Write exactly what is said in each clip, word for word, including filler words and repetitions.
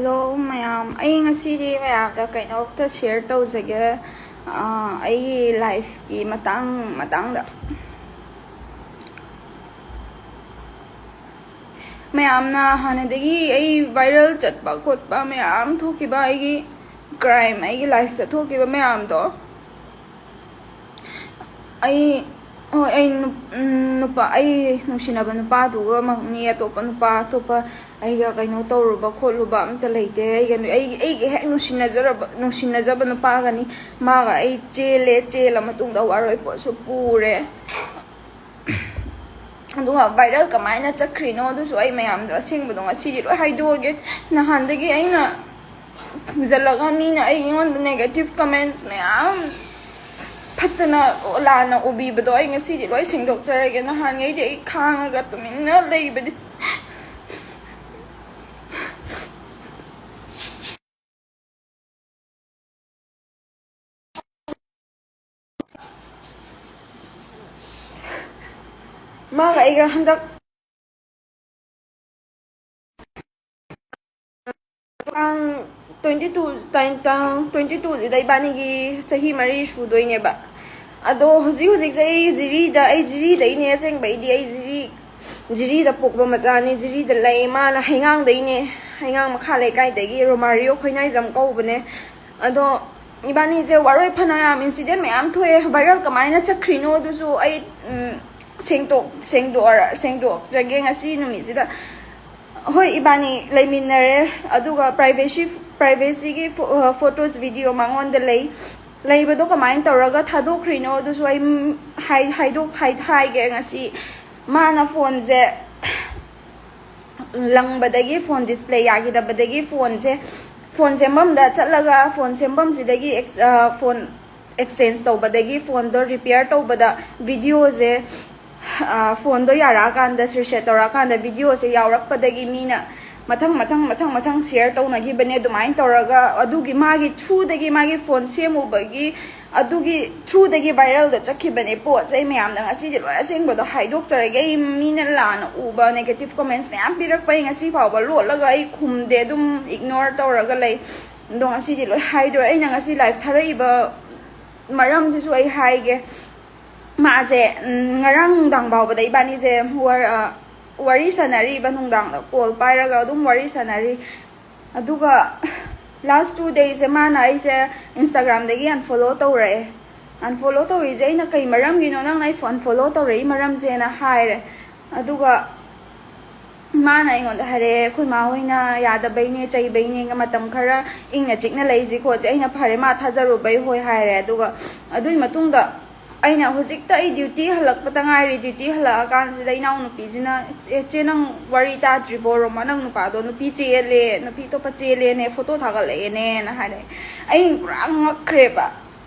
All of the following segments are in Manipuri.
ꯍꯜꯂꯣ ꯃꯌꯥꯝ, ꯑꯩ ꯉꯁꯤꯗꯤ ꯃꯌꯥꯝꯗ ꯀꯩꯅꯣꯝꯇ ꯁꯤꯌꯔ ꯇꯧꯖꯒꯦ, ꯑꯥ, ꯑꯩꯒꯤ ꯂꯥꯏꯐꯀꯤ ꯃꯇꯥꯡ ꯃꯇꯥꯡꯗ꯫ ꯃꯌꯥꯝꯅ ꯍꯥꯟꯅꯗꯒꯤ ꯑꯩ ꯚꯥꯏꯔꯦꯜ ꯆꯠꯄ ꯈꯣꯠꯄ ꯃꯌꯥꯝ ꯊꯣꯛꯈꯤꯕ, ꯑꯩꯒꯤ ꯀ꯭ꯔꯥꯏꯝ, ꯑꯩꯒꯤ ꯂꯥꯏꯐꯇ ꯊꯣꯛꯈꯤꯕ ꯃꯌꯥꯝꯗꯣ, ꯑꯩ, ꯍꯣꯏ, ꯑꯩ ꯅꯨꯞ-, ꯎꯝ, ꯅꯨꯄꯥ, ꯑꯩ ꯅꯨꯡꯁꯤꯅꯕ ꯅꯨꯄꯥꯗꯨꯒꯃꯛꯅꯤ, ꯑꯇꯣꯞꯄ ꯅꯨꯄꯥ, ꯑꯇꯣꯞꯄ ꯑꯩꯒ ꯀꯩꯅꯣ ꯇꯧꯔꯨꯕ ꯈꯣꯠꯂꯨꯕ ꯑꯝꯇ ꯂꯩꯇꯦ꯫ ꯑꯩꯒ ꯅꯨ-, ꯑꯩꯒꯤ, ꯑꯩꯒꯤ ꯍꯦꯛ ꯅꯨꯡꯁꯤꯅꯖꯔꯕ, ꯅꯨꯡꯁꯤꯅꯖꯕ ꯅꯨꯄꯥꯒꯅꯤ꯫ ꯃꯥꯒ ꯑꯩ ꯆꯦꯜꯂꯦ, ꯆꯦꯜꯂ ꯃꯇꯨꯡꯗ ꯋꯥꯔꯣꯏ ꯄꯣꯠꯁꯨ ꯄꯨꯔꯦ꯫ ꯑꯗꯨꯒ ꯚꯥꯏꯔꯦꯜ ꯀꯃꯥꯏꯅ ꯆꯠꯈ꯭ꯔꯤꯅꯣ ꯑꯗꯨꯁꯨ ꯑꯩ ꯃꯌꯥꯝꯗꯣ ꯑꯁꯦꯡꯕꯗꯣ ꯉꯁꯤꯗꯤ ꯂꯣꯏ ꯍꯥꯏꯗꯣꯛꯑꯒꯦ꯫ ꯅꯍꯥꯟꯗꯒꯤ ꯑꯩꯅ ꯐꯨꯝꯖꯤꯜꯂꯒ ꯃꯤꯅ ꯑꯩꯉꯣꯟꯗ ꯅꯦꯒꯦꯇꯤꯚ ꯀꯃꯦꯟꯠꯁ ꯃꯌꯥꯝ ꯐꯠꯇꯅ ꯂꯥꯟꯅ ꯎꯕꯤꯕꯗꯣ ꯑꯩ ꯉꯁꯤꯗꯤ ꯂꯣꯏ ꯁꯦꯡꯗꯣꯛꯆꯔꯒꯦ꯫ ꯅꯍꯥꯟꯈꯩꯗꯤ ꯑꯩ ꯈꯥꯡꯉꯒ ꯇꯨꯃꯤꯟꯅ ꯂꯩꯕꯅꯤ꯫ ꯃꯥꯒ ꯑꯩꯒ ꯍꯟꯗꯛ ꯇꯥꯡ ꯇ꯭ꯋꯦꯟꯇꯤ ꯇꯨ, ꯇꯥꯡ, ꯇꯥꯡ ꯇ꯭ꯋꯦꯟꯇꯤ ꯇꯨꯁꯤꯗ ꯏꯕꯥꯅꯤꯒꯤ ꯆꯍꯤ ꯃꯔꯤ ꯁꯨꯗꯣꯏꯅꯦꯕ꯫ ꯑꯗꯣ ꯍꯧꯖꯤꯛ ꯍꯧꯖꯤꯛꯁꯦ ꯑꯩ ꯖꯤꯔꯤꯗ, ꯑꯩ ꯖꯤꯔꯤꯗꯩꯅꯦ ꯑꯁꯦꯡꯕꯩꯗꯤ꯫ ꯑꯩ ꯖꯤꯔꯤ, ꯖꯤꯔꯤꯗ ꯄꯣꯛꯄ ꯃꯆꯥꯅꯤ, ꯖꯤꯔꯤꯗ ꯂꯩ꯫ ꯃꯥꯅ ꯍꯩꯉꯥꯡꯗꯩꯅꯦ, ꯍꯩꯉꯥꯡ ꯃꯈꯥ ꯂꯩꯀꯥꯏꯗꯒꯤ, ꯔꯣꯃꯥꯔꯤꯌꯣ ꯈꯣꯏꯅꯥꯏꯖꯝ ꯀꯧꯕꯅꯦ꯫ ꯑꯗꯣ ꯏꯕꯥꯅꯤꯁꯦ ꯋꯥꯔꯣꯏ ꯐꯅꯌꯥꯝ ꯏꯟꯁꯤꯗꯦꯟ ꯃꯌꯥꯝ ꯊꯣꯛꯑꯦ꯫ ꯚꯥꯏꯔꯦꯜ ꯀꯃꯥꯏꯅ ꯆꯠꯈ꯭ꯔꯤꯅꯣ ꯑꯗꯨꯁꯨ ꯑꯩ, ꯎꯝ, ꯁꯦꯡꯗꯣꯛ-, ꯁꯦꯡꯗꯣꯛꯑꯔ-, ꯁꯦꯡꯗꯣꯛꯆꯒꯦ ꯉꯁꯤ ꯅꯨꯃꯤꯠꯁꯤꯗ꯫ ꯍꯣꯏ, ꯏꯕꯥꯅꯤ ꯂꯩꯃꯤꯟꯅꯔꯦ, ꯑꯗꯨꯒ ꯄ꯭ꯔꯥꯏꯚꯦꯁꯤ, ꯄ꯭ꯔꯥꯏꯚꯦꯁꯤꯒꯤ ꯐꯣ-, ꯑ, ꯐꯣꯇꯣꯁ, ꯚꯤꯗꯤꯑꯣ ꯃꯉꯣꯟꯗ ꯂꯩ꯫ ꯂꯩꯕꯗꯣ ꯀꯃꯥꯏꯅ ꯇꯧꯔꯒ ꯊꯥꯗꯣꯛꯈ꯭ꯔꯤꯅꯣ ꯑꯗꯨꯁꯨ ꯑꯩ, ꯎꯝ, ꯍꯥꯏ-, ꯍꯥꯏꯗꯣꯛ-, ꯍꯥꯏ-, ꯍꯥꯏꯒꯦ ꯉꯁꯤ꯫ ꯃꯥꯅ ꯐꯣꯟꯁꯦ ꯂꯪꯕꯗꯒꯤ, ꯐꯣꯟ ꯗꯤꯁꯄ꯭ꯂꯦ ꯌꯥꯈꯤꯗꯕꯗꯒꯤ ꯐꯣꯟꯁꯦ, ꯐꯣꯟ ꯁꯦꯝꯐꯝꯗ ꯆꯠꯂꯒ ꯐꯣꯟ ꯁꯦꯝꯐꯝꯁꯤꯗꯒꯤ ꯑꯦꯛꯁ-, ꯑ, ꯐꯣꯟ ꯑꯦꯛꯁꯆꯦꯟꯖ ꯇꯧꯕꯗꯒꯤ, ꯐꯣꯟꯗꯣ ꯔꯤꯄꯤꯌꯔ ꯇꯧꯕꯗ ꯚꯤꯗꯤꯑꯣꯁꯦ, ꯑ, ꯐꯣꯟꯗꯣ ꯌꯥꯔꯛꯑꯀꯥꯟꯗ, ꯔꯤꯁꯦꯠ ꯇꯧꯔꯛꯑꯀꯥꯟꯗ ꯚꯤꯗꯤꯑꯣꯁꯦ ꯌꯥꯎꯔꯛꯄꯗꯒꯤ ꯃꯤꯅ ꯃꯊꯪ, ꯃꯊꯪ, ꯃꯊꯪ, ꯃꯊꯪ ꯁꯤꯌꯔ ꯇꯧꯅꯈꯤꯕꯅꯦ꯫ ꯑꯗꯨꯃꯥꯏꯅ ꯇꯧꯔꯒ ꯑꯗꯨꯒꯤ ꯃꯥꯒꯤ ꯊ꯭ꯔꯨꯗꯒꯤ, ꯃꯥꯒꯤ ꯐꯣꯟ ꯁꯦꯝꯃꯨꯕꯒꯤ ꯑꯗꯨꯒꯤ through ꯗꯒꯤ viral ꯗ ꯆꯠꯈꯤꯕꯅꯦ ꯄꯣꯠꯁꯦ꯫ ꯑꯩ ꯃꯌꯥꯝꯗ ꯉꯁꯤꯗꯤ ꯂꯣꯏ ꯑꯁꯦꯡꯕꯗꯣ ꯍꯥꯏꯗꯣꯛꯆꯔꯒꯦ꯫ ꯑꯩ ꯃꯤꯅ ꯂꯥꯟꯅ ꯎꯕ negative comments ꯃꯌꯥꯝ ꯄꯤꯔꯛꯄ ꯑꯩ ꯉꯁꯤ ꯐꯥꯎꯕ ꯂꯣꯠꯂꯒ ꯑꯩ ꯈꯨꯝꯗꯦ, ꯑꯗꯨꯝ ignore ꯇꯧꯔꯒ ꯂꯩ꯫ ꯑꯗꯣ ꯉꯁꯤꯗꯤ ꯂꯣꯏ ꯍꯥꯏꯗꯣꯔꯦ꯫ ꯑꯩꯅ ꯉꯁꯤ live ꯊꯥꯔꯛꯏꯕ ꯃꯔꯝꯁꯤꯁꯨ ꯑꯩ ꯍꯥꯏꯒꯦ꯫ ꯃꯥꯁꯦ ꯎꯝ, ꯉꯔꯥꯡ ꯅꯨꯡꯗꯥꯡ ꯐꯥꯎꯕꯗ ꯏꯕꯥꯅꯤꯁꯦ ꯋꯥꯔ- ꯑ, ꯋꯥꯔꯤ ꯁꯥꯟꯅꯔꯤꯕ, ꯅꯨꯡꯗꯥꯡꯗ call ꯄꯥꯏꯔꯒ ꯑꯗꯨꯝ ꯋꯥꯔꯤ ꯁꯥꯟꯅꯔꯤ꯫ ꯑꯗꯨꯒ last two days ꯁꯦ ꯃꯥꯅ ꯑꯩꯁꯦ Instagram ꯗꯒꯤ unfollow ꯇꯧꯔꯛꯑꯦ꯫ Unfollow ꯇꯧꯔꯤꯁꯦ ꯑꯩꯅ ꯀꯩ ꯃꯔꯝꯒꯤꯅꯣ ꯅꯪꯅ ꯑꯩ unfollow ꯇꯧꯔꯛꯏ ꯃꯔꯝꯁꯦꯅ ꯍꯥꯏꯔꯦ꯫ ꯑꯗꯨꯒ ꯃꯥꯅ ꯑꯩꯉꯣꯟꯗ ꯍꯥꯏꯔꯛꯑꯦ, "ꯑꯩꯈꯣꯏ ꯃꯥ ꯍꯣꯏꯅ ꯌꯥꯗꯕꯩꯅꯦ, ꯆꯩꯕꯩꯅꯦ, ꯃꯇꯝ ꯈꯔ ꯏꯪꯅ ꯆꯤꯛꯅ ꯂꯩꯁꯤ ꯈꯣꯠꯁꯤ"꯫ ꯑꯩꯅ "ꯐꯔꯦ, ꯃꯥ ꯊꯥꯖꯔꯨꯕꯩ ꯍꯣꯏ" ꯍꯥꯏꯔꯦ꯫ ꯑꯗꯨꯒ ꯑꯗꯨꯒꯤ ꯃꯇꯨꯡꯗ ꯑꯩꯅ ꯍꯧꯖꯤꯛꯇ ꯑꯩ duty ꯍꯜꯂꯛꯄꯗ ꯉꯥꯏꯔꯤ꯫ Duty ꯍꯜꯂꯛꯑꯀꯥꯟꯁꯤꯗ ꯏꯅꯥꯎꯅꯨꯄꯤꯁꯤꯅ, "ꯆꯦ, ꯆꯦ, ꯅꯪ ꯋꯥꯔꯤ ꯇꯥꯗ꯭ꯔꯤꯕꯣ? ꯔꯣꯃꯥ, ꯅꯪ ꯅꯨꯄꯥꯗꯣ ꯅꯨꯄꯤ ꯆꯦꯜꯂꯦ, ꯅꯨꯄꯤ ꯑꯇꯣꯞꯄ ꯆꯦꯜꯂꯦꯅꯦ, photo ꯊꯥꯒꯠꯂꯛꯑꯦꯅꯦꯅ" ꯍꯥꯏꯔꯛꯑꯦ꯫ ꯑꯩ ꯄꯨꯔꯥ ꯉꯛꯈ꯭ꯔꯦꯕ꯫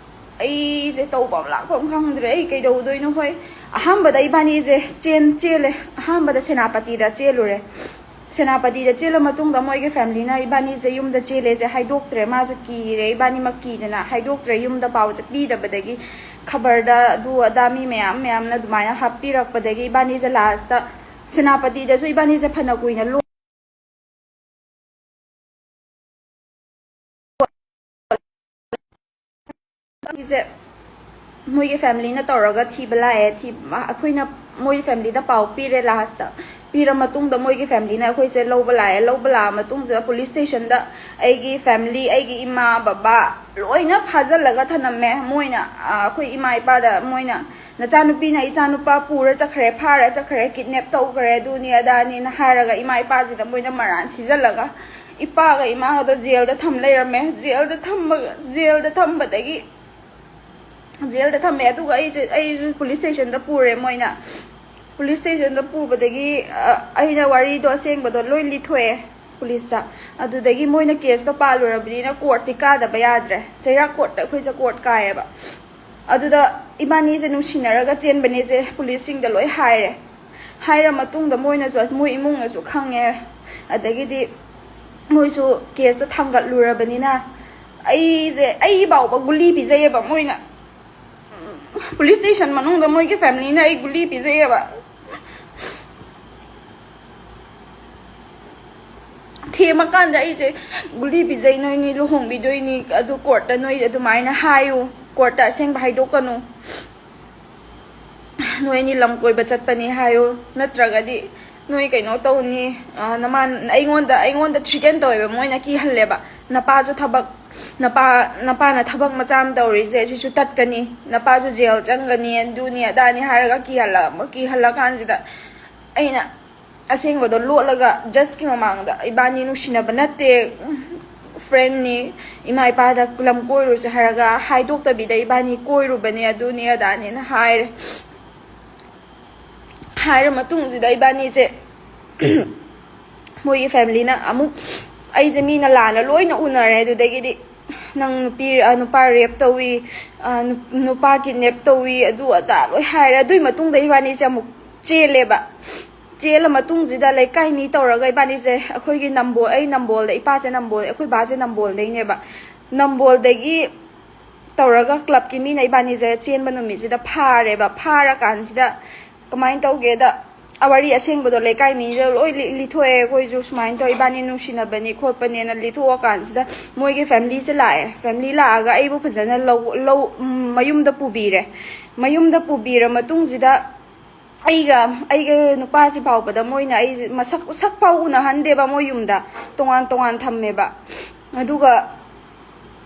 ꯑꯩꯁꯦ ꯇꯧꯕ ꯑꯃ ꯂꯥꯛꯄ ꯑꯃ ꯈꯪꯗ꯭ꯔꯦ꯫ ꯑꯩ ꯀꯩꯗꯧꯗꯣꯏꯅꯣ? ꯍꯣꯏ, ꯑꯍꯥꯟꯕꯗ ꯏꯕꯥꯅꯤꯁꯦ ꯆꯦꯟ-, ꯆꯦꯜꯂꯦ꯫ ꯑꯍꯥꯟꯕꯗ ꯁꯦꯅꯥꯄꯇꯤꯗ ꯆꯦꯜꯂꯨꯔꯦ꯫ ꯁꯦꯅꯥꯄꯇꯤꯗ ꯆꯦꯜꯂ ꯃꯇꯨꯡꯗ ꯃꯣꯏꯒꯤ family ꯅ ꯏꯕꯥꯅꯤꯁꯦ ꯌꯨꯝꯗ ꯆꯦꯜꯂꯦꯁꯦ ꯍꯥꯏꯗꯣꯛꯇ꯭ꯔꯦ꯫ ꯃꯥꯁꯨ ꯀꯤꯔꯦ, ꯏꯕꯥꯅꯤꯃꯛ ꯀꯤꯗꯅ ꯍꯥꯏꯗꯣꯛꯇ꯭ꯔꯦ꯫ ꯌꯨꯝꯗ ꯄꯥꯎꯁꯦ ꯄꯤꯗꯕꯗꯒꯤ ꯈꯕꯔꯗ ꯑꯗꯨ ꯑꯗꯥ ꯃꯤ ꯃꯌꯥꯝ ꯃꯌꯥꯝꯅ ꯑꯗꯨꯃꯥꯏꯅ ꯍꯥꯞꯄꯤꯔꯛꯄꯗꯒꯤ ꯏꯕꯥꯅꯤꯁꯦ last ꯇ ꯁꯦꯅꯥꯄꯇꯤꯗꯁꯨ ꯏꯕꯥꯅꯤꯁꯦ ꯐꯅ ꯀꯨꯏꯅ ꯂꯣ-, ꯁꯦ ꯃꯣꯏꯒꯤ family ꯅ ꯇꯧꯔꯒ ꯊꯤꯕ ꯂꯥꯛꯑꯦ꯫ ꯊꯤ-, ꯑꯩꯈꯣꯏꯅ ꯃꯣꯏ family ꯗ ꯄꯥꯎ ꯄꯤꯔꯦ last ꯇ꯫ ꯄꯤꯔ ꯃꯇꯨꯡꯗ ꯃꯣꯏꯒꯤ family ꯅ ꯑꯩꯈꯣꯏꯁꯦ ꯂꯧꯕ ꯂꯥꯛꯑꯦ꯫ ꯂꯧꯕ ꯂꯥꯛꯑ ꯃꯇꯨꯡꯗ police station ꯗ ꯑꯩꯒꯤ family, ꯑꯩꯒꯤ ꯏꯃꯥ, ꯕꯕꯥ ꯂꯣꯏꯅ ꯐꯥꯖꯤꯜꯂꯒ ꯊꯅꯝꯃꯦ꯫ ꯃꯣꯏꯅ, ꯑ, ꯑꯩꯈꯣꯏ ꯏꯃꯥ ꯏꯄꯥꯗ ꯃꯣꯏꯅ, "ꯅꯆꯥꯅꯨꯄꯤꯅ ꯏꯆꯥꯅꯨꯄꯥ ꯄꯨꯔ ꯆꯠꯈ꯭ꯔꯦ, ꯐꯥꯔ ꯆꯠꯈ꯭ꯔꯦ, kidnap ꯇꯧꯈ꯭ꯔꯦ, ꯑꯗꯨꯅꯤ ꯑꯗꯥꯅꯤꯅ" ꯍꯥꯏꯔꯒ ꯏꯃꯥ ꯏꯄꯥꯁꯤꯗ ꯃꯣꯏꯅ ꯃꯔꯥꯟ ꯁꯤꯖꯜꯂꯒ ꯏꯄꯥꯒ ꯏꯃꯥꯒꯗꯣ jail ꯗ ꯊꯝ ꯂꯩꯔꯝꯃꯦ꯫ Jail ꯗ ꯊꯝꯕ, jail ꯗ ꯊꯝꯕꯗꯒꯤ, jail ꯗ ꯊꯝꯃꯦ꯫ ꯑꯗꯨꯒ ꯑꯩꯁꯦ, ꯑꯩꯁꯨ police station ꯗ ꯄꯨꯔꯦ ꯃꯣꯏꯅ꯫ Police station ꯗ ꯄꯨꯕꯗꯒꯤ, ꯑ, ꯑꯩꯅ ꯋꯥꯔꯤꯗꯣ ꯑꯁꯦꯡꯕꯗꯣ ꯂꯣꯏ ꯂꯤꯊꯣꯛꯑꯦ police ꯇ꯫ ꯑꯗꯨꯗꯒꯤ ꯃꯣꯏꯅ case ꯇꯣ ꯄꯥꯜꯂꯨꯔꯕꯅꯤꯅ court ꯇꯤ ꯀꯥꯗꯕ ꯌꯥꯗ꯭ꯔꯦ꯫ ꯆꯩꯔꯥꯛ court ꯇ ꯑꯩꯈꯣꯏꯁꯦ court ꯀꯥꯏꯌꯦꯕ꯫ ꯑꯗꯨꯗ ꯏꯕꯥꯅꯤꯁꯦ ꯅꯨꯡꯁꯤꯅꯔꯒ ꯆꯦꯟꯕꯅꯦꯁꯦ police ꯁꯤꯡꯗ ꯂꯣꯏ ꯍꯥꯏꯔꯦ꯫ ꯍꯥꯏꯔ ꯃꯇꯨꯡꯗ ꯃꯣꯏꯅꯁꯨ, ꯃꯣꯏ ꯏꯃꯨꯡꯅꯁꯨ ꯈꯪꯉꯦ꯫ ꯑꯗꯒꯤꯗꯤ ꯃꯣꯏꯁꯨ case ꯇꯣ ꯊꯥꯡꯒꯠꯂꯨꯔꯕꯅꯤꯅ, ꯑꯩꯁꯦ, ꯑꯩ ꯐꯥꯎꯕ ꯒꯨꯂꯤ ꯄꯤꯖꯩꯌꯦꯕ ꯃꯣꯏꯅ꯫ ꯄꯨꯂꯤꯁ ꯁ꯭ꯇꯦꯁꯟ ꯃꯅꯨꯡꯗ ꯃꯣꯏꯒꯤ ꯐꯦꯃꯤꯂꯤꯅ ꯑꯩ ꯒꯨꯂꯤ ꯄꯤꯖꯩꯌꯦꯕ꯫ ꯊꯦꯝꯃꯀꯥꯟꯗ ꯑꯩꯁꯦ ꯒꯨꯂꯤ ꯄꯤꯖꯩ, ꯅꯣꯏꯅꯤ ꯂꯨꯍꯣꯡꯕꯤꯗꯣꯏꯅꯤ, ꯑꯗꯨ ꯀꯣꯔꯠꯇ ꯅꯣꯏ ꯑꯗꯨꯃꯥꯏꯅ ꯍꯥꯏꯌꯨ, ꯀꯣꯔꯠꯇ ꯑꯁꯦꯡꯕ ꯍꯥꯏꯗꯣꯛꯀꯅꯨ, ꯅꯣꯏ ꯑꯅꯤ ꯂꯝ ꯀꯣꯏꯕ ꯆꯠꯄꯅꯤ ꯍꯥꯏꯌꯨ, ꯅꯠꯇ꯭ꯔꯒꯗꯤ ꯅꯣꯏ ꯀꯩꯅꯣ ꯇꯧꯅꯤ, ꯅꯃꯥꯟ ꯑꯩꯉꯣꯟꯗ ꯑꯩꯉꯣꯟꯗ ꯊ꯭ꯔꯤꯇꯦꯟ ꯇꯧꯋꯦꯕ, ꯃꯣꯏꯅ ꯀꯤꯍꯜꯂꯦꯕ꯫ ꯅꯄꯥꯁꯨ ꯊꯕꯛ ꯅꯄꯥ ꯅꯄꯥꯅ ꯊꯕꯛ ꯃꯆꯥ ꯑꯃ ꯇꯧꯔꯤꯁꯦ ꯁꯤꯁꯨ ꯇꯠꯀꯅꯤ, ꯅꯄꯥꯁꯨ ꯖꯦꯜ ꯆꯪꯒꯅꯤ, ꯑꯗꯨꯅꯤ ꯑꯗꯥꯅꯤ ꯍꯥꯏꯔꯒ ꯀꯤꯍꯜꯂ ꯀꯤꯍꯜꯂꯀꯥꯟꯁꯤꯗ ꯑꯩꯅ ꯑꯁꯦꯡꯕꯗꯣ ꯂꯣꯠꯂꯒ ꯖꯁꯀꯤ ꯃꯃꯥꯡꯗ ꯏꯕꯥꯅꯤ ꯅꯨꯡꯁꯤꯅꯕ ꯅꯠꯇꯦ, ꯐ꯭ꯔꯦꯟꯅꯤ, ꯏꯃꯥ ꯏꯄꯥꯗ ꯂꯝ ꯀꯣꯏꯔꯨꯁꯦ ꯍꯥꯏꯔꯒ ꯍꯥꯏꯗꯣꯛꯇꯕꯤꯗ ꯏꯕꯥꯅꯤ ꯀꯣꯏꯔꯨꯕꯅꯦ, ꯑꯗꯨꯅꯤ ꯑꯗꯥꯅꯦꯅ ꯍꯥꯏꯔꯦ꯫ ꯍꯥꯏꯔ ꯃꯇꯨꯡꯁꯤꯗ ꯏꯕꯥꯅꯤꯁꯦ ꯃꯣꯏꯒꯤ ꯐꯦꯃꯤꯂꯤꯅ ꯑꯃꯨꯛ ꯑꯩꯁꯦ ꯃꯤꯅ ꯂꯥꯟꯅ ꯂꯣꯏꯅ ꯎꯅꯔꯦ꯫ ꯑꯗꯨꯗꯒꯤꯗꯤ ꯅꯪ ꯅꯨꯄꯤ ꯅꯨꯄꯥ ꯔꯦꯞ ꯇꯧꯏ, ꯅꯨꯄꯥ ꯀꯤꯗꯅꯦꯞ ꯇꯧꯏ, ꯑꯗꯨ ꯑꯗꯥ ꯂꯣꯏ ꯍꯥꯏꯔꯦ꯫ ꯑꯗꯨꯒꯤ ꯃꯇꯨꯡꯗ ꯏꯕꯥꯅꯤꯁꯦ ꯑꯃꯨꯛ ꯆꯦꯜꯂꯦꯕ꯫ ꯆꯦꯜꯂ ꯃꯇꯨꯡꯁꯤꯗ ꯂꯩꯀꯥꯏ ꯃꯤ ꯇꯧꯔꯒ ꯏꯕꯥꯅꯤꯁꯦ, ꯑꯩꯈꯣꯏꯒꯤ ꯅꯝꯕꯣꯜ ꯑꯩ ꯅꯝꯕꯣꯜꯗ, ꯏꯄꯥꯁꯦ ꯅꯝꯕꯣꯜ ꯑꯩꯈꯣꯏ ꯕꯥꯁꯦ ꯅꯝꯕꯣꯜꯗꯩꯅꯦꯕ꯫ ꯅꯝꯕꯣꯜꯗꯒꯤ ꯇꯧꯔꯒ ꯀ꯭ꯂꯕꯀꯤ ꯃꯤꯅ ꯏꯕꯥꯅꯤꯁꯦ ꯆꯦꯟꯕ ꯅꯨꯃꯤꯠꯁꯤꯗ ꯐꯥꯔꯦꯕ꯫ ꯐꯥꯔꯀꯥꯟꯁꯤꯗ ꯀꯃꯥꯏꯅ ꯇꯧꯒꯦꯗ, ꯋꯥꯔꯤ ꯑꯁꯦꯡꯕꯗꯣ ꯂꯩꯀꯥꯏ ꯃꯤꯗ ꯂꯣꯏ ꯂꯤꯊꯣꯛꯑꯦ꯫ ꯑꯩꯈꯣꯏꯁꯨ ꯁꯨꯃꯥꯏꯅ ꯇꯧ, ꯏꯕꯥꯅꯤ ꯅꯨꯡꯁꯤꯅꯕꯅꯤ ꯈꯣꯠꯄꯅꯦꯅ ꯂꯤꯊꯣꯛꯑꯀꯥꯟꯁꯤꯗ ꯃꯣꯏꯒꯤ ꯐꯦꯃꯤꯂꯤꯁꯦ ꯂꯥꯛꯑꯦ꯫ ꯐꯦꯃꯤꯂꯤ ꯂꯥꯛꯑꯒ ꯑꯩꯕꯨ ꯐꯖꯅ ꯂꯧ ꯂꯧ ꯃꯌꯨꯝꯗ ꯄꯨꯕꯤꯔꯦ꯫ ꯃꯌꯨꯝꯗ ꯄꯨꯕꯤꯔ ꯃꯇꯨꯡꯁꯤꯗ ꯑꯩꯒ ꯑꯩꯒ ꯅꯨꯄꯥꯁꯤ ꯐꯥꯎꯕꯗ ꯃꯣꯏꯅ ꯑꯩꯁꯦ ꯃꯁꯛ ꯁꯛ ꯐꯥꯎ ꯎꯅꯍꯟꯗꯦꯕ꯫ ꯃꯣꯏ ꯌꯨꯝꯗ ꯇꯣꯉꯥꯟ ꯇꯣꯉꯥꯟ ꯊꯝꯃꯦꯕ꯫ ꯑꯗꯨꯒ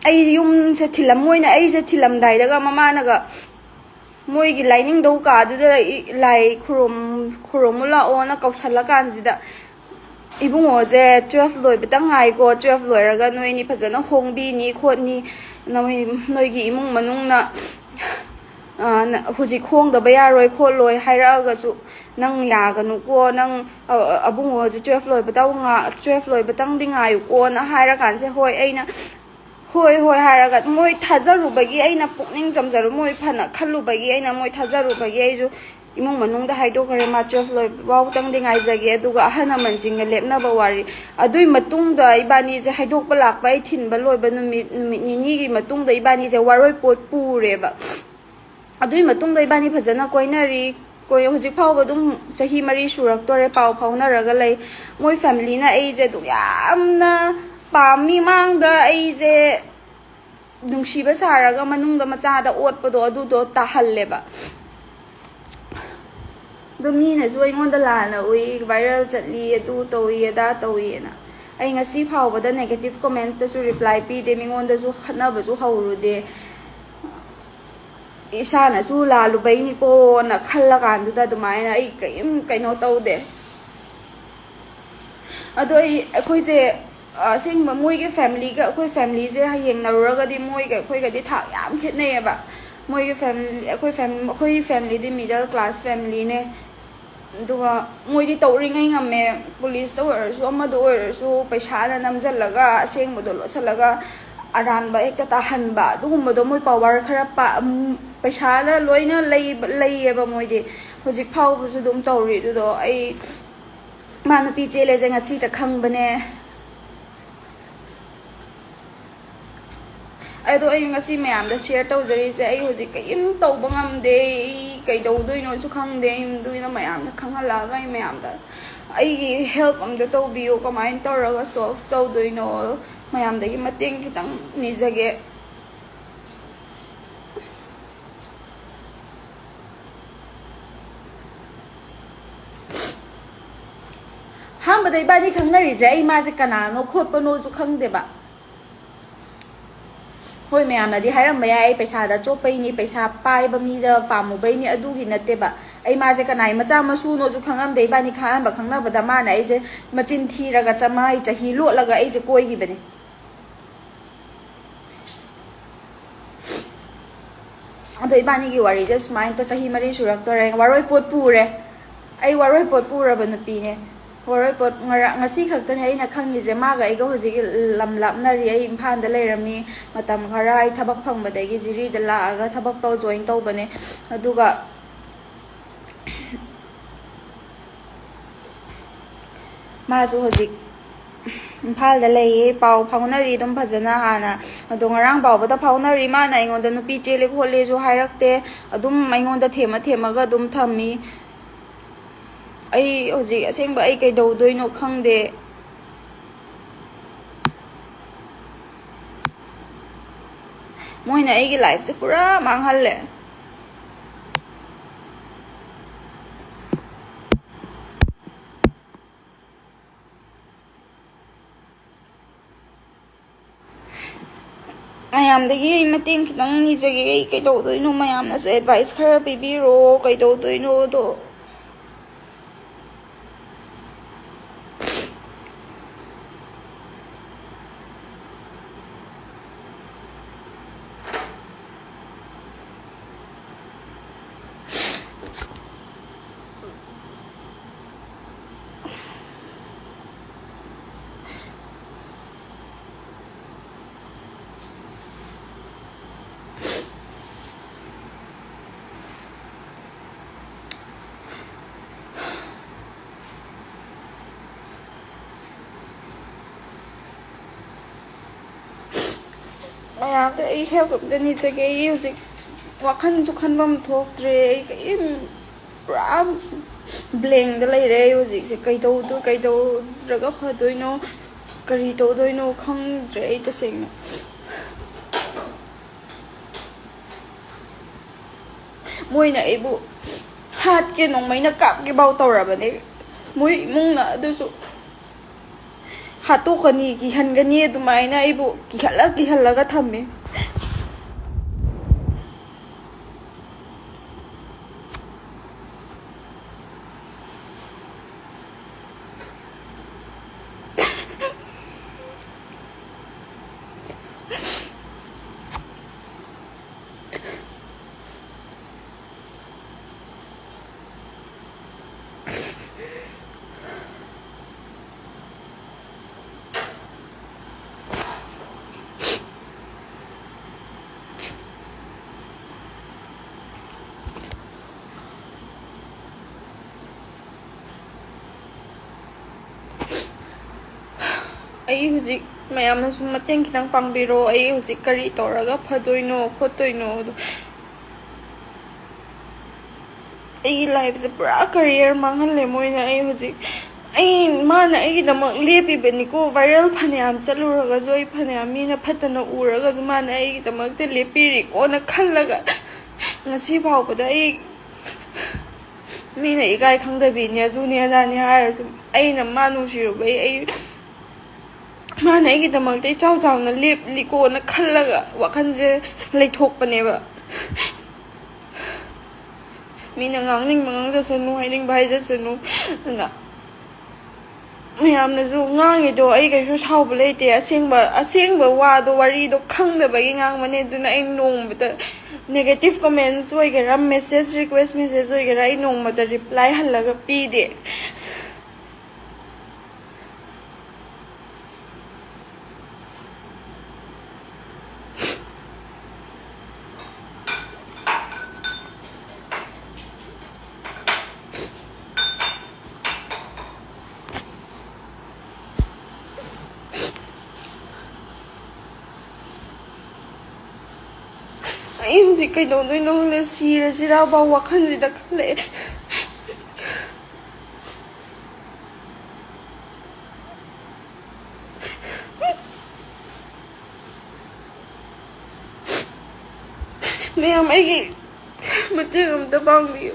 ꯑꯩ ꯌꯨꯝꯁꯦ ꯊꯤꯜꯂꯝ ꯃꯣꯏꯅ ꯑꯩꯁꯦ ꯊꯤꯜꯂꯝꯗꯥꯏꯗꯒ ꯃꯃꯥꯅꯒ ꯃꯣꯏꯒꯤ ꯂꯥꯏꯅꯤꯡꯗꯧ ꯀꯥꯗꯨꯗ ꯂꯥꯏ ꯈꯨꯔꯨꯝ ꯈꯨꯔꯨꯝꯃꯨ ꯂꯥꯛꯑꯣꯅ ꯀꯧꯁꯜꯂꯀꯥꯟꯁꯤꯗ, "ꯏꯕꯨꯡꯉꯣꯁꯦ ꯇꯨꯋꯦꯜꯐ ꯂꯣꯏꯕꯇ ꯉꯥꯏꯀꯣ, ꯇꯨꯋꯦꯜꯐ ꯂꯣꯏꯔꯒ ꯅꯣꯏꯅꯤ ꯐꯖꯅ ꯍꯣꯡꯕꯤꯅꯤ ꯈꯣꯠꯅꯤ, ꯅꯣꯏ ꯅꯣꯏꯒꯤ ꯏꯃꯨꯡ ꯃꯅꯨꯡꯅ ꯍꯧꯖꯤꯛ ꯍꯣꯡꯗꯕ ꯌꯥꯔꯣꯏ ꯈꯣꯠꯂꯣꯏ ꯍꯥꯏꯔꯛꯑꯒꯁꯨ ꯅꯪ ꯌꯥꯒꯅꯨꯀꯣ, ꯅꯪ ꯑꯕꯨꯡꯉꯣꯁꯦ ꯇꯨꯋꯦꯜꯐ ꯂꯣꯏꯕꯇ ꯇꯨꯋꯦꯜꯐ ꯂꯣꯏꯕꯇꯪꯗꯤ ꯉꯥꯏꯌꯨꯀꯣꯅ" ꯍꯥꯏꯔꯀꯥꯟꯁꯦ, ꯍꯣꯏ, ꯑꯩꯅ ꯍꯣꯏ ꯍꯣꯏ ꯍꯥꯏꯔꯒ ꯃꯣꯏ ꯊꯥꯖꯔꯨꯕꯒꯤ, ꯑꯩꯅ ꯄꯨꯛꯅꯤꯡ ꯆꯝꯖꯔꯨ ꯃꯣꯏ ꯐꯅ ꯈꯜꯂꯨꯕꯒꯤ ꯑꯩꯅ ꯃꯣꯏ ꯊꯥꯖꯔꯨꯕꯒꯤ ꯑꯩꯁꯨ ꯏꯃꯨꯡ ꯃꯅꯨꯡꯗ ꯍꯥꯏꯗꯣꯛꯈ꯭ꯔꯦ, ꯃꯥ ꯇꯨꯋꯦꯜꯐ ꯂꯣꯏꯕ ꯐꯥꯎꯇꯪꯗꯤ ꯉꯥꯏꯖꯒꯦ, ꯑꯗꯨꯒ ꯑꯍꯜ ꯂꯃꯟꯁꯤꯡꯒ ꯂꯦꯞꯅꯕ ꯋꯥꯔꯤ꯫ ꯑꯗꯨꯏ ꯃꯇꯨꯡꯗ ꯏꯕꯥꯅꯤꯁꯦ ꯍꯥꯏꯗꯣꯛꯄ ꯂꯥꯛꯄ ꯑꯩ ꯊꯤꯟꯕ ꯂꯣꯏꯕ ꯅꯨꯃꯤꯠ, ꯅꯨꯃꯤꯠ ꯅꯤꯅꯤꯒꯤ ꯃꯇꯨꯡꯗ ꯏꯕꯥꯅꯤꯁꯦ ꯋꯥꯔꯣꯏꯄꯣꯠ ꯄꯨꯔꯦꯕ꯫ ꯑꯗꯨꯒꯤ ꯃꯇꯨꯡꯗ ꯏꯕꯥꯅꯤ ꯐꯖꯅ ꯀꯣꯏꯅꯔꯤ꯫ ꯀꯣꯏ-, ꯍꯧꯖꯤꯛ ꯐꯥꯎꯕ ꯑꯗꯨꯝ ꯆꯍꯤ ꯃꯔꯤ ꯁꯨꯔꯛꯇꯣꯔꯦ, ꯄꯥꯎ ꯐꯥꯎꯅꯔꯒ ꯂꯩ꯫ ꯃꯣꯏ ꯐꯦꯃꯤꯂꯤꯅ ꯑꯩꯁꯦ ꯑꯗꯨꯛ ꯌꯥꯝꯅ ꯄꯥꯝꯃꯤ, ꯃꯥꯡꯗ ꯑꯩꯁꯦ ꯅꯨꯡꯁꯤꯕ ꯁꯥꯔꯒ ꯃꯅꯨꯡꯗ ꯃꯆꯥꯗ ꯑꯣꯠꯄꯗꯣ ꯑꯗꯨꯗꯣ ꯇꯥꯍꯜꯂꯦꯕ꯫ ꯑꯗꯣ ꯃꯤꯅꯁꯨ ꯑꯩꯉꯣꯟꯗ ꯂꯥꯟꯅ ꯎꯏ, ꯚꯥꯏꯔꯦꯜ ꯆꯠꯂꯤ, ꯑꯗꯨ ꯇꯧꯏ, ꯑꯗꯥ ꯇꯧꯏꯅ꯫ ꯑꯩ ꯉꯁꯤ ꯐꯥꯎꯕꯗ ꯅꯦꯒꯦꯇꯤꯞ ꯀꯣꯃꯦꯟꯁꯇꯁꯨ ꯔꯤꯄ꯭ꯂꯥꯏ ꯄꯤꯗꯦ, ꯃꯤꯉꯣꯟꯗꯁꯨ ꯈꯠꯅꯕꯁꯨ ꯍꯧꯔꯨꯗꯦ꯫ ꯏꯁꯥꯅꯁꯨ ꯂꯥꯜꯂꯨꯕꯩꯅꯤꯀꯣꯅ ꯈꯜꯂꯀꯥꯟꯗꯨꯗ ꯑꯗꯨꯃꯥꯏꯅ ꯑꯩ ꯀꯔꯤꯝ ꯀꯩꯅꯣ ꯇꯧꯗꯦ꯫ ꯑꯗꯣ ꯑꯩ, ꯑꯩꯈꯣꯏꯁꯦ, ꯑꯁꯦꯡꯕ ꯃꯣꯏꯒꯤ ꯐꯦꯃꯤꯂꯤꯒ ꯑꯩꯈꯣꯏ ꯐꯦꯃꯤꯂꯤꯁꯦ ꯌꯦꯡꯅꯔꯨꯔꯒꯗꯤ ꯃꯣꯏꯒ ꯑꯩꯈꯣꯏꯒꯗꯤ ꯊꯥꯛ ꯌꯥꯝ ꯈꯦꯠꯅꯩꯌꯦꯕ꯫ ꯃꯣꯏꯒꯤ ꯐꯦꯃꯤꯂꯤ, ꯑꯩꯈꯣꯏ ꯐꯦꯝ-, ꯑꯩꯈꯣꯏ ꯐꯦꯃꯤꯂꯤꯗꯤ ꯃꯤꯗꯜ ꯀ꯭ꯂꯥꯁ ꯐꯦꯃꯤꯂꯤꯅꯦ꯫ ꯑꯗꯨꯒ ꯃꯣꯏꯗꯤ ꯇꯧꯔꯤꯉꯩ ꯉꯝꯃꯦ, ꯄꯨꯂꯤꯁꯇ ꯑꯣꯏꯔꯁꯨ ꯑꯃꯗ ꯑꯣꯏꯔꯁꯨ ꯄꯩꯁꯥꯅ ꯅꯝꯁꯤꯜꯂꯒ ꯑꯁꯦꯡꯕꯗꯣ ꯂꯣꯠꯁꯤꯜꯂꯒ ꯑꯔꯥꯟꯕ ꯍꯦꯛꯇ ꯇꯥꯍꯟꯕ, ꯑꯗꯨꯒꯨꯝꯕꯗꯣ ꯃꯣꯏ ꯄꯋꯥꯔ ꯈꯔ ꯄꯥ-, ꯎꯝ, ꯄꯩꯁꯥꯅ ꯂꯣꯏꯅ ꯂꯩꯕ, ꯂꯩꯌꯦꯕ ꯃꯣꯏꯗꯤ꯫ ꯍꯧꯖꯤꯛ ꯐꯥꯎꯕꯁꯨ ꯑꯗꯨꯝ ꯇꯧꯔꯤ꯫ ꯑꯗꯨꯗꯣ ꯑꯩ ꯃꯥ ꯅꯨꯄꯤ ꯆꯦꯜꯂꯦꯁꯦ ꯉꯁꯤꯇ ꯈꯪꯕꯅꯦ꯫ ꯑꯗꯣ ꯑꯩ ꯉꯁꯤ ꯃꯌꯥꯝꯗ ꯁꯤꯌꯔ ꯇꯧꯖꯔꯤꯁꯦ, ꯑꯩ ꯍꯧꯖꯤꯛ ꯀꯔꯤꯝ ꯇꯧꯕ ꯉꯝꯗꯦ, ꯑꯩ ꯀꯩꯗꯧꯗꯣꯏꯅꯣꯁꯨ ꯈꯪꯗꯦ, ꯑꯩ ꯑꯗꯨꯒꯤꯅ ꯃꯌꯥꯝꯅ ꯈꯪꯍꯜꯂꯛꯑꯒ ꯑꯩ ꯃꯌꯥꯝꯗ ꯑꯩꯒꯤ ꯍꯦꯜꯞ ꯑꯝꯇ ꯇꯧꯕꯤꯌꯨ, ꯀꯃꯥꯏꯅ ꯇꯧꯔꯒ ꯁꯣꯜꯞ ꯇꯧꯗꯣꯏꯅꯣ, ꯃꯌꯥꯝꯗꯒꯤ ꯃꯇꯦꯡ ꯈꯤꯇꯪ ꯅꯤꯖꯒꯦ꯫ ꯑꯍꯥꯟꯕꯗ ꯏꯕꯥꯅꯤ ꯈꯪꯅꯔꯤꯁꯦ ꯑꯩ ꯃꯥꯁꯦ ꯀꯅꯥꯅꯣ ꯈꯣꯠꯄꯅꯣꯁꯨ ꯈꯪꯗꯦꯕ꯫ ꯍꯣꯏ, ꯃꯌꯥꯝꯅꯗꯤ ꯍꯥꯏꯔꯝꯕ ꯌꯥꯏ, ꯑꯩ ꯄꯩꯁꯥꯗ ꯆꯣꯞꯄꯩꯅꯤ, ꯄꯩꯁꯥ ꯄꯥꯏꯕ ꯃꯤꯗ ꯄꯥꯝꯃꯨꯕꯩꯅꯤ, ꯑꯗꯨꯒꯤ ꯅꯠꯇꯦꯕ꯫ ꯑꯩ ꯃꯥꯁꯦ ꯀꯅꯥꯏ ꯃꯆꯥ ꯃꯁꯨꯅꯣꯁꯨ ꯈꯪꯉꯝꯗꯦ꯫ ꯏꯕꯥꯅꯤ ꯑꯍꯥꯟꯕ ꯈꯪꯅꯕꯗ ꯃꯥꯅ ꯑꯩꯁꯦ ꯃꯆꯤꯟ ꯊꯤꯔꯒ ꯆꯃꯥꯏ ꯆꯍꯤ ꯂꯣꯠꯂꯒ ꯑꯩꯁꯦ ꯀꯣꯏꯈꯤꯕꯅꯦ꯫ ꯑꯗꯣ ꯏꯕꯥꯅꯤꯒꯤ ꯋꯥꯔꯤꯁꯦ ꯁꯨꯃꯥꯏꯅ ꯇꯧ-, ꯆꯍꯤ ꯃꯔꯤ ꯁꯨꯔꯛꯇꯣꯔꯦ꯫ ꯋꯥꯔꯣꯏ ꯄꯣꯠ ꯄꯨꯔꯦ꯫ ꯑꯩ ꯋꯥꯔꯣꯏ ꯄꯣꯠ ꯄꯨꯔꯕ ꯅꯨꯄꯤꯅꯦ꯫ ꯋꯥꯔꯣꯏ ꯄꯣꯠ ꯉꯔꯥꯡ, ꯉꯁꯤ ꯈꯛꯇꯅꯦ ꯑꯩꯅ ꯈꯪꯉꯤꯁꯦ꯫ ꯃꯥꯒ ꯑꯩꯒ ꯍꯧꯖꯤꯛ ꯂꯝ ꯂꯥꯞꯅꯔꯤ꯫ ꯑꯩ ꯏꯝꯐꯥꯜꯗ ꯂꯩꯔꯝꯃꯤ꯫ ꯃꯇꯝ ꯈꯔ ꯑꯩ ꯊꯕꯛ ꯐꯪꯕꯗꯒꯤ ꯖꯤꯔꯤꯗ ꯂꯥꯛꯑꯒ ꯊꯕꯛ ꯇꯧ ꯖꯣꯏꯟ ꯇꯧꯕꯅꯦ꯫ ꯑꯗꯨꯒ ꯃꯥꯁꯨ ꯍꯧꯖꯤꯛ ꯏꯝꯐꯥꯜꯗ ꯂꯩꯌꯦ꯫ ꯄꯥꯎ ꯐꯥꯎꯅꯔꯤ ꯑꯗꯨꯝ ꯐꯖꯅ ꯍꯥꯟꯅ꯫ ꯑꯗꯣ ꯉꯔꯥꯡ ꯐꯥꯎꯕꯗ ꯐꯥꯎꯅꯔꯤ꯫ ꯃꯥꯅ ꯑꯩꯉꯣꯟꯗ ꯅꯨꯄꯤ ꯆꯦꯜꯂꯦ ꯈꯣꯠꯂꯦꯁꯨ ꯍꯥꯏꯔꯛꯇꯦ꯫ ꯑꯗꯨꯝ ꯑꯩꯉꯣꯟꯗ ꯊꯦꯝꯃ ꯊꯦꯝꯃꯒ ꯑꯗꯨꯝ ꯊꯝꯃꯤ꯫ ꯑꯩ ꯍꯧꯖꯤꯛ ꯑꯁꯦꯡꯕ ꯑꯩ ꯀꯩꯗꯧꯗꯣꯏꯅꯣ ꯈꯪꯗꯦ꯫ ꯃꯣꯏꯅ ꯑꯩꯒꯤ ꯂꯥꯏꯐꯁꯦ ꯄꯨꯔꯥ ꯃꯥꯡꯍꯜꯂꯦ꯫ ꯃꯌꯥꯝꯗꯒꯤ ꯑꯩ ꯃꯇꯦꯡ ꯈꯤꯇꯪ ꯅꯤꯖꯒꯦ꯫ ꯑꯩ ꯀꯩꯗꯧꯗꯣꯏꯅꯣ? ꯃꯌꯥꯝꯅꯁꯨ ꯑꯦꯗꯚꯥꯏꯁ ꯈꯔ ꯄꯤꯕꯤꯔꯣ, ꯀꯩꯗꯧꯗꯣꯏꯅꯣꯗꯣ꯫ ꯃꯌꯥꯝꯗ ꯑꯩ ꯍꯦꯜꯞ ꯑꯝꯇ ꯅꯤꯖꯒꯦ꯫ ꯑꯩ ꯍꯧꯖꯤꯛ ꯋꯥꯈꯜꯁꯨ ꯈꯟꯐꯝ ꯊꯣꯛꯇ꯭ꯔꯦ꯫ ꯑꯩ ꯀꯔꯤꯝ, ꯄꯨꯔꯥ ꯕ꯭ꯂꯦꯡꯗ ꯂꯩꯔꯦ ꯑꯩ ꯍꯧꯖꯤꯛꯁꯦ꯫ ꯀꯩꯗꯧꯗꯣ-, ꯀꯩꯗꯧꯔꯒ ꯐꯗꯣꯏꯅꯣ, ꯀꯔꯤ ꯇꯧꯗꯣꯏꯅꯣ ꯈꯪꯗ꯭ꯔꯦ ꯑꯩ ꯇꯁꯦꯡꯅ꯫ ꯃꯣꯏꯅ ꯑꯩꯕꯨ ꯍꯥꯠꯀꯦ, ꯅꯣꯡꯃꯩꯅ ꯀꯥꯞꯀꯦ ꯐꯥꯎ ꯇꯧꯔꯕꯅꯦ ꯃꯣꯏ ꯏꯃꯨꯡꯅ꯫ ꯑꯗꯨꯁꯨ ꯍꯥꯠꯇꯣꯛꯀꯅꯤ, ꯀꯤꯍꯟꯒꯅꯤ, ꯑꯗꯨꯃꯥꯏꯅ ꯑꯩꯕꯨ ꯀꯤꯍꯜꯂ ꯀꯤꯍꯜꯂꯒ ꯊꯝꯃꯦ꯫ ꯑꯩ ꯍꯧꯖꯤꯛ, ꯃꯌꯥꯝꯅꯁꯨ ꯃꯇꯦꯡ ꯈꯤꯇꯪ ꯄꯥꯡꯕꯤꯔꯣ, ꯑꯩ ꯍꯧꯖꯤꯛ ꯀꯔꯤ ꯇꯧꯔꯒ ꯐꯗꯣꯏꯅꯣ ꯈꯣꯠꯇꯣꯏꯅꯣ ꯑꯗꯣ꯫ ꯑꯩꯒꯤ ꯂꯥꯏꯐꯁꯦ ꯄꯨꯔꯥ ꯀꯔꯤꯌꯔ ꯃꯥꯡꯍꯜꯂꯦ ꯃꯣꯏꯅ꯫ ꯑꯩ ꯍꯧꯖꯤꯛ, ꯑꯩ, ꯃꯥꯅ ꯑꯩꯒꯤꯗꯃꯛ ꯂꯦꯞꯄꯤꯕꯅꯤꯀꯣ꯫ ꯚꯥꯏꯔꯦꯜ ꯐꯅꯌꯥꯝ ꯆꯠꯂꯨꯔꯒꯁꯨ, ꯑꯩ ꯐꯅꯌꯥꯝ ꯃꯤꯅ ꯐꯠꯇꯅ ꯎꯔꯒꯁꯨ, ꯃꯥꯅ ꯑꯩꯒꯤꯗꯃꯛꯇ ꯂꯦꯞꯄꯤꯔꯤꯀꯣꯅ ꯈꯜꯂꯒ ꯉꯁꯤ ꯐꯥꯎꯕꯗ ꯑꯩ, ꯃꯤꯅ ꯏꯀꯥꯏ ꯈꯪꯗꯕꯤꯅꯤ, ꯑꯗꯨꯅꯤ ꯑꯗꯥꯅꯤ ꯍꯥꯏꯔꯁꯨ, ꯑꯩꯅ ꯃꯥ ꯅꯨꯡꯁꯤꯔꯨꯕꯩ, ꯑꯩ, ꯃꯥꯅ ꯑꯩꯒꯤꯗꯃꯛꯇ ꯏꯆꯥꯎ ꯆꯥꯎꯅ ꯂꯦꯞꯂꯤꯀꯣꯅ ꯈꯜꯂꯒ ꯋꯥꯈꯜꯁꯦ ꯂꯩꯊꯣꯛꯄꯅꯦꯕ꯫ ꯃꯤꯅ ꯉꯥꯡꯅꯤꯡꯕ ꯉꯥꯡꯖꯁꯅꯨ, ꯍꯥꯏꯅꯤꯡꯕ ꯍꯥꯏꯖꯁꯅꯨ꯫ ꯑꯗꯨꯅ ꯃꯌꯥꯝꯅꯁꯨ ꯉꯥꯡꯉꯤꯗꯣ ꯑꯩ ꯀꯩꯁꯨ ꯁꯥꯎꯕ ꯂꯩꯇꯦ꯫ ꯑꯁꯦꯡꯕ, ꯑꯁꯦꯡꯕ ꯋꯥꯗꯣ, ꯋꯥꯔꯤꯗꯣ ꯈꯪꯗꯕꯒꯤ ꯉꯥꯡꯕꯅꯦ꯫ ꯑꯗꯨꯅ ꯑꯩ ꯅꯣꯡꯃꯗ negative comments ꯑꯣꯏꯒꯦꯔꯥ, message, request message ꯑꯣꯏꯒꯦꯔꯥ, ꯑꯩ ꯅꯣꯡꯃꯗ reply ꯍꯜꯂꯒ ꯄꯤꯗꯦ꯫ ꯑꯩ ꯍꯧꯖꯤꯛ ꯀꯩꯗꯧꯗꯣꯏꯅꯣ ꯈꯪꯗꯦ, ꯁꯤꯔꯁꯤꯔꯥ ꯐꯥꯎ ꯋꯥꯈꯜꯁꯤꯗ ꯈꯜꯂꯛꯑꯦ꯫ ꯃꯌꯥꯝ, ꯑꯩꯒꯤ ꯃꯇꯦꯡ ꯑꯝꯇ ꯄꯥꯡꯕꯤꯌꯨ꯫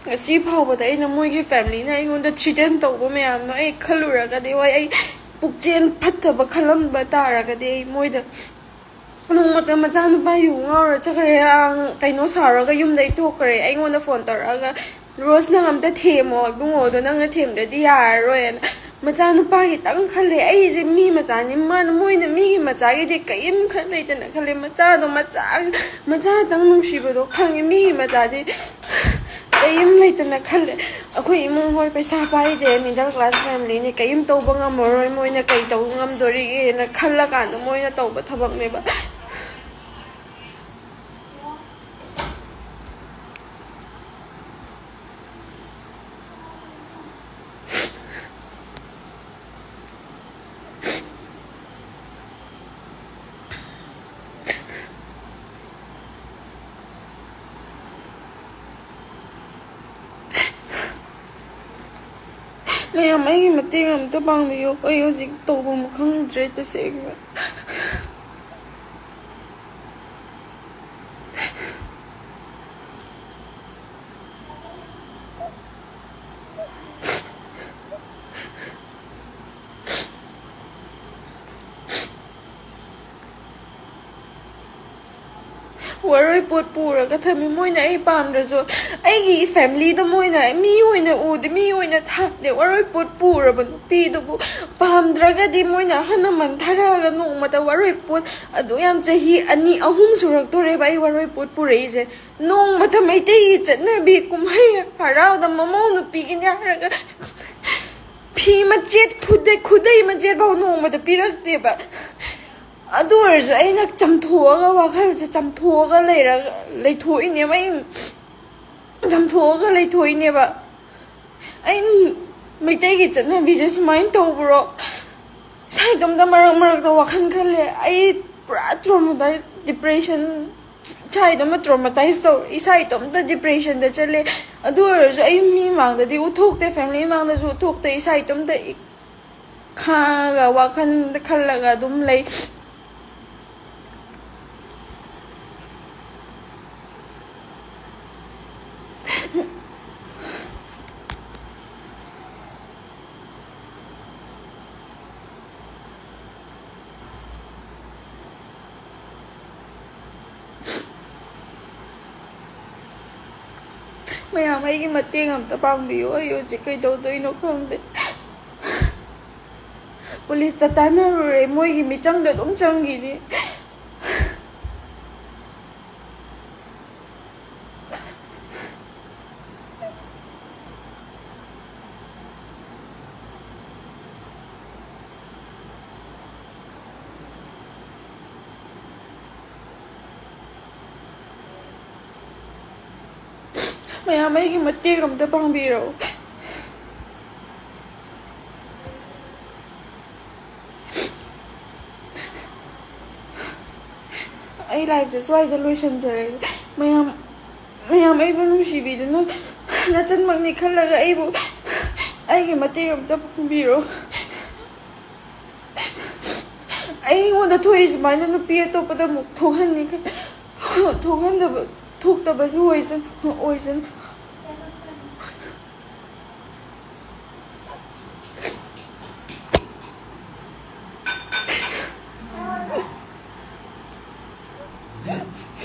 ꯉꯁꯤ ꯐꯥꯎꯕꯗ ꯑꯩꯅ, ꯃꯣꯏꯒꯤ ꯐꯦꯃꯤꯂꯤꯅ ꯑꯩꯉꯣꯟꯗ threaten ꯇꯧꯕ ꯃꯌꯥꯝꯗꯣ ꯑꯩ ꯈꯜꯂꯨꯔꯒꯗꯤ, ꯍꯣꯏ, ꯑꯩ ꯄꯨꯛꯆꯦꯜ ꯐꯠꯇꯕ ꯈꯜꯂꯝꯕ ꯇꯥꯔꯒꯗꯤ, ꯑꯩ ꯃꯣꯏꯗ ꯅꯣꯡꯃꯇ ꯃꯆꯥꯅꯨꯄꯥ ꯌꯨ ꯉꯥꯎꯔ ꯆꯠꯈ꯭ꯔꯦ, ꯑꯥ, ꯀꯩꯅꯣ ꯁꯥꯎꯔꯒ ꯌꯨꯝꯗꯩ ꯊꯣꯛꯈ꯭ꯔꯦ, ꯑꯩꯉꯣꯟꯗ ꯐꯣꯟ ꯇꯧꯔꯛꯑꯒ, "ꯔꯣꯁ, ꯅꯪ ꯑꯝꯇ ꯊꯦꯝꯃꯣ ꯏꯕꯨꯡꯉꯣꯗꯣ, ꯅꯪꯅ ꯊꯦꯝꯗ꯭ꯔꯗꯤ ꯌꯥꯔꯔꯣꯏꯅ"꯫ ꯃꯆꯥꯅꯨꯄꯥꯒꯤꯇꯪ ꯈꯜꯂꯦ꯫ ꯑꯩꯁꯦ ꯃꯤ ꯃꯆꯥꯅꯤ, ꯃꯥꯅ, ꯃꯣꯏꯅ ꯃꯤꯒꯤ ꯃꯆꯥꯒꯤꯗꯤ ꯀꯔꯤꯝ ꯈꯟ ꯂꯩꯇꯅ ꯈꯜꯂꯦ꯫ ꯃꯆꯥꯗꯣ ꯃꯆꯥ, ꯃꯆꯥꯇꯪ ꯅꯨꯡꯁꯤꯕꯗꯣ ꯈꯪꯉꯦ꯫ ꯃꯤꯒꯤ ꯃꯆꯥꯗꯤ ꯀꯔꯤꯝ ꯂꯩꯇꯅ ꯈꯜꯂꯦ꯫ ꯑꯩꯈꯣꯏ ꯏꯃꯨꯡ ꯍꯣꯏ ꯄꯩꯁꯥ ꯄꯥꯏꯗꯦ, middle class family ꯅꯦ, ꯀꯔꯤꯝ ꯇꯧꯕ ꯉꯝꯃꯔꯣꯏ, ꯃꯣꯏꯅ ꯀꯔꯤ ꯇꯧꯕ ꯉꯝꯗꯣꯔꯤꯒꯦꯅ ꯈꯜꯂꯀꯥꯟꯗ ꯃꯣꯏꯅ ꯇꯧꯕ ꯊꯕꯛꯅꯦꯕ꯫ ꯃꯌꯥꯝ, ꯑꯩꯒꯤ ꯃꯇꯦꯡ ꯑꯝꯇ ꯄꯥꯡꯕꯤꯌꯨ꯫ ꯑꯩ ꯍꯧꯖꯤꯛ ꯇꯧꯐꯝ ꯈꯪꯗ꯭ꯔꯦ, ꯇꯁꯦꯡꯅ꯫ ꯋꯥꯔꯣꯏ ꯄꯣꯠ ꯄꯨꯔꯒ ꯊꯝꯃꯤ꯫ ꯃꯣꯏꯅ ꯑꯩ ꯄꯥꯝꯗ꯭ꯔꯁꯨ, ꯑꯩꯒꯤ family ꯗ ꯃꯣꯏꯅ ꯃꯤ ꯑꯣꯏꯅ ꯎꯗꯦ, ꯃꯤ ꯑꯣꯏꯅ ꯊꯥꯗꯦ꯫ ꯋꯥꯔꯣꯏ ꯄꯣꯠ ꯄꯨꯔꯕ ꯅꯨꯄꯤꯗꯨꯕꯨ ꯄꯥꯝꯗ꯭ꯔꯒꯗꯤ, ꯃꯣꯏꯅ ꯑꯍꯜ ꯂꯃꯟ ꯊꯥꯔꯛꯑꯒ ꯅꯣꯡꯃꯇ ꯋꯥꯔꯣꯏ ꯄꯣꯠ, ꯑꯗꯨ ꯌꯥꯝ ꯆꯍꯤ ꯑꯅꯤ ꯑꯍꯨꯝ ꯁꯨꯔꯛꯇꯣꯔꯦꯕ ꯑꯩ ꯋꯥꯔꯣꯏ ꯄꯣꯠ ꯄꯨꯔꯛꯏꯁꯦ꯫ ꯅꯣꯡꯃꯇ ꯃꯩꯇꯩꯒꯤ ꯆꯠꯅꯕꯤ ꯀꯨꯝꯍꯩ ꯍꯔꯥꯎꯗ ꯃꯃꯧ ꯅꯨꯄꯤꯒꯤꯅꯦ ꯍꯥꯏꯔꯒ ꯐꯤ ꯃꯆꯦꯠ, ꯈꯨꯗꯩ, ꯈꯨꯗꯩ ꯃꯆꯦꯠ ꯐꯥꯎ ꯅꯣꯡꯃꯇ ꯄꯤꯔꯛꯇꯦꯕ꯫ ꯑꯗꯨ ꯑꯣꯏꯔꯁꯨ ꯑꯩꯅ ꯆꯝꯊꯣꯛꯑꯒ, ꯋꯥꯈꯜꯁꯦ ꯆꯝꯊꯣꯛꯑꯒ ꯂꯩꯔꯒ, ꯂꯩꯊꯣꯛꯏꯅꯦꯕ꯫ ꯑꯩ ꯆꯝꯊꯣꯛꯑꯒ ꯂꯩꯊꯣꯛꯏꯅꯦꯕ꯫ ꯑꯩ ꯃꯩꯇꯩꯒꯤ ꯆꯠꯅꯕꯤꯁꯦ ꯁꯨꯃꯥꯏꯅ ꯇꯧꯕ꯭ꯔꯣ? ꯏꯁꯥ ꯏꯇꯣꯝꯇ ꯃꯔꯛ ꯃꯔꯛꯇ ꯋꯥꯈꯜ ꯈꯜꯂꯦ꯫ ꯑꯩ ꯄꯨꯔꯥ traumatized, depression, ꯏꯁꯥ ꯏꯇꯣꯝꯇ traumatized ꯇꯧꯔꯦ꯫ ꯏꯁꯥ ꯏꯇꯣꯝꯇ depression ꯗ ꯆꯠꯂꯦ꯫ ꯑꯗꯨ ꯑꯣꯏꯔꯁꯨ ꯑꯩ ꯃꯤ ꯃꯥꯡꯗꯗꯤ ꯎꯠꯊꯣꯛꯇꯦ, family ꯃꯥꯡꯗꯁꯨ ꯎꯠꯊꯣꯛꯇꯦ꯫ ꯏꯁꯥ ꯏꯇꯣꯝꯇ ꯏ-, ꯈꯥꯡꯉꯒ, ꯋꯥꯈꯜꯗ ꯈꯜꯂꯒ ꯑꯗꯨꯝ ꯂꯩ꯫ ꯃꯌꯥꯝ, ꯑꯩꯒꯤ ꯃꯇꯦꯡ ꯑꯝꯇ ꯄꯥꯡꯕꯤꯌꯨ꯫ ꯑꯩ ꯍꯧꯖꯤꯛ ꯀꯩꯗꯧꯗꯣꯏꯅꯣ ꯈꯪꯗꯦ꯫ ꯄꯨꯂꯤꯁꯇ ꯇꯥꯟꯅꯔꯨꯔꯦ, ꯃꯣꯏꯒꯤ ꯃꯤꯆꯪꯗ ꯑꯗꯨꯝ ꯆꯪꯈꯤꯅꯤ꯫ ꯃꯌꯥꯝ, ꯑꯩꯒꯤ ꯃꯇꯦꯡ ꯑꯝꯇ ꯄꯥꯡꯕꯤꯔꯣ꯫ ꯑꯩ ꯂꯥꯏꯐꯁꯦ ꯁ꯭ꯋꯥꯏꯗ ꯂꯣꯏꯁꯤꯟꯖꯔꯒꯦ꯫ ꯃꯌꯥꯝ, ꯃꯌꯥꯝ, ꯑꯩꯕꯨ ꯅꯨꯡꯁꯤꯕꯤꯗꯨꯅ, ꯅꯆꯟꯃꯛꯅꯤ ꯈꯜꯂꯒ ꯑꯩꯕꯨ, ꯑꯩꯒꯤ ꯃꯇꯦꯡ ꯑꯝꯇ ꯄꯥꯡꯕꯤꯔꯣ꯫ ꯑꯩꯉꯣꯟꯗ ꯊꯣꯛꯏ ꯁꯨꯃꯥꯏꯅ ꯅꯨꯄꯤ ꯑꯇꯣꯞꯄꯗ ꯑꯃꯨꯛ ꯊꯣꯛꯍꯟꯅꯤ ꯈ-, ꯊꯣꯛꯍꯟꯗꯕ, ꯊꯣꯛꯇꯕꯁꯨ ꯑꯣꯏꯁꯅꯨ, ꯑꯣꯏꯁꯅꯨ꯫